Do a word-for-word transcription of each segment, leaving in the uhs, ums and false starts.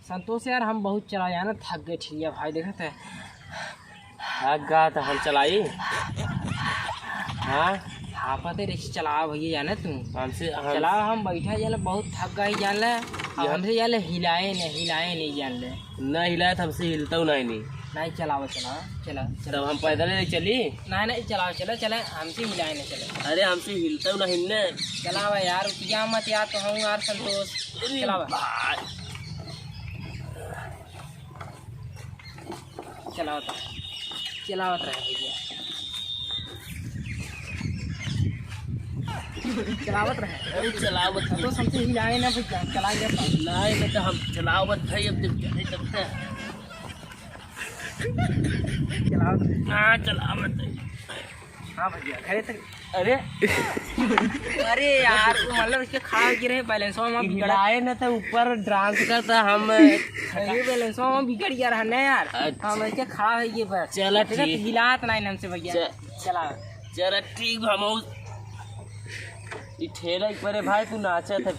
संतोष यार, हम बहुत चला जाना, थक गए ठेलिया भाई, देखत है। थक गा तो हम चलाई। हाँ, हाँ, पता है, चलावा भैया, जाने तू। हमसे, हम चलावा, हम बैठा जान ले, बहुत थक गए जान ले। अब या- हमसे जान ले, हिलाए नहीं, हिलाए नहीं जान ले। ना हिलाए तो हमसे हिलता हूँ, नहीं, नहीं। नहीं, चलावा, चलावा, चला, चला। तब हम पैदल ही चली? नहीं, नहीं, चलावा, चला, चला, हमसे हिलाए नहीं चला। अरे, हमसे हिलता हूँ, नहीं हिलने। चलावा यार, उठिया मत यार, तो हम यार संतोष। अरे चलावा। भाई। चलावत रहे, चलावत रहे भैया, चलावत रहे। अरे चलावत है। तो हमसे हिलाए ना भैया, चला गया था। हिलाए ना तो हम चलावत है, अब जब चले तब तक। चलावत रहे। हाँ, चलावत है। हाँ भैया, घरे तक। अरे। अरे यार, वो मतलब इसके खड़ा होके रहे, बैलेंसवा में बिगड़ हिलाए ना तो ऊपर डांस करता हम। अरे बैलेंसवा में बिगड़ गया रहा ना यार। अच्छा। हम इसके खड़ा है ये बस। चला ठीक है, ठीक। हिलात नहीं हमसे भैया। च-, चला। चला ठीक, हम उस, ई ठेला के परे भाई तू नाचत है।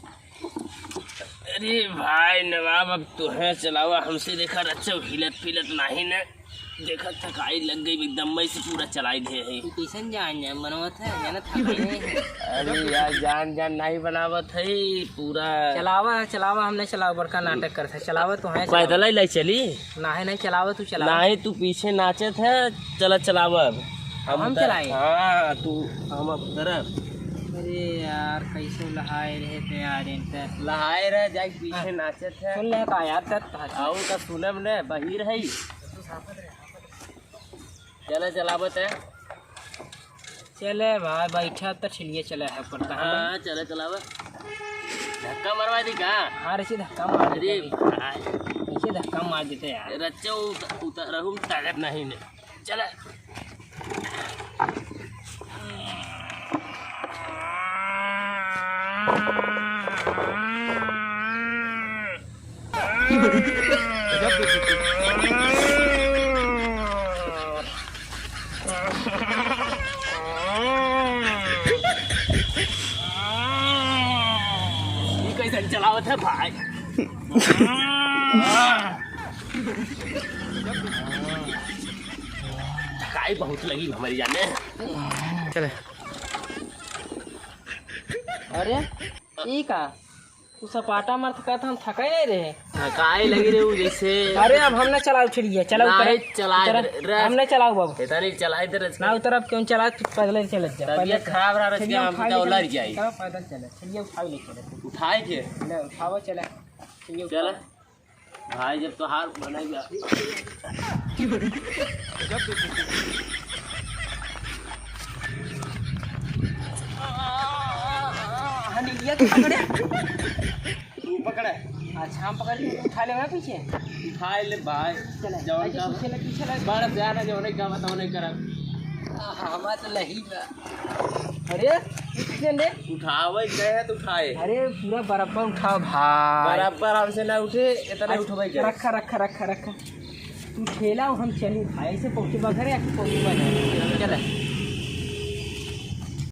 अरे भाई नवाब, अब तोहे चलावा, हमसे देखा रच्चो हिलत पिलत नाही न। देखा थकाई लग गई, एकदम मैं से पूरा चलाई दे है। तू कैसन जान जाए, मनवत है, जाना थकाई नहीं है। अरे यार, जान जान नहीं बनावत है पूरा। चलावा, चलावा, हमने चलावा, बड़का नाटक करत है, चलावा तो है, चलावा। पैदल ही ले चली। नाही, नहीं, चलावा, तू चलावा। नाही, तू पीछे नाचत है, चला, चलावा अब। हम हम उतर-, चलाई? हाँ, तू, हम अब उतरब। अरे यार, कैसे लहाए रहे थे यार, इनका। लहाए रहे, जाके पीछे हाँ। नाचत है। सुन ले का यार, तब तो हंसी। और का सुनब ने, बहिर है। चले, चलावत है। चले भाई, बैठा तो ठेलिया चला है, पड़ता है। हाँ, चले, चलावा। धक्का मरवा दी का? हाँ, रची धक्का मार अरे दे। भाई। कैसे धक्का मार देते यार? रच्चो उत-, उतर रहूं, ताकत नहीं ने। चला। ई कैसन चलावत है भाई? थकाई बहुत लगी हमारी जाने। चले। अरे, ई का? तू सपाटा मार थका था, हम थका ही नहीं रहे। थकाई लगी रहे उ जैसे। अरे, अब हम ना चलाओ ठेलिया, चलाओ नहीं, उतरा, चला उतरा। रे, रे। हम ना चलाओ बाबू। इतना नहीं चलाई दे रहे। ना उतरा, अब क्यों चला, तू पैदल ही चलत जा। तबीयत पैदल खराब रहा, रहे, ठेलिया हम उठा तो ले उलर चले। जाई। चला, पैदल चले, ठेलिया उठा ले चले। उठाए के? ले, उठावा चला। ठेलिया चला। उठावा। भाई, जब तोहार बनेगा। हनीलिया के पकड़े। तू पकड़े। अच्छा, हम पकड़ के उठा ले मैं पीछे। उठा ले भाई। चले। जौन अच्छा, का पीछे ले, पीछे ले। बड़ प्यार है, जौन का बताओ नहीं करब। आ, हमार तो लही बा। अरे, कितने ले? उठावे कहे तो उठाए। अरे, पूरा बराबर उठाओ भाई। बराबर हमसे ना उठे, इतना अच्छा, उठवे के। रखा, रखा, रखा, रखा। तू ठेला, हम चली भाई, ऐसे पहुँचे बा घरे, आके पहुँचे बा घरे। चले।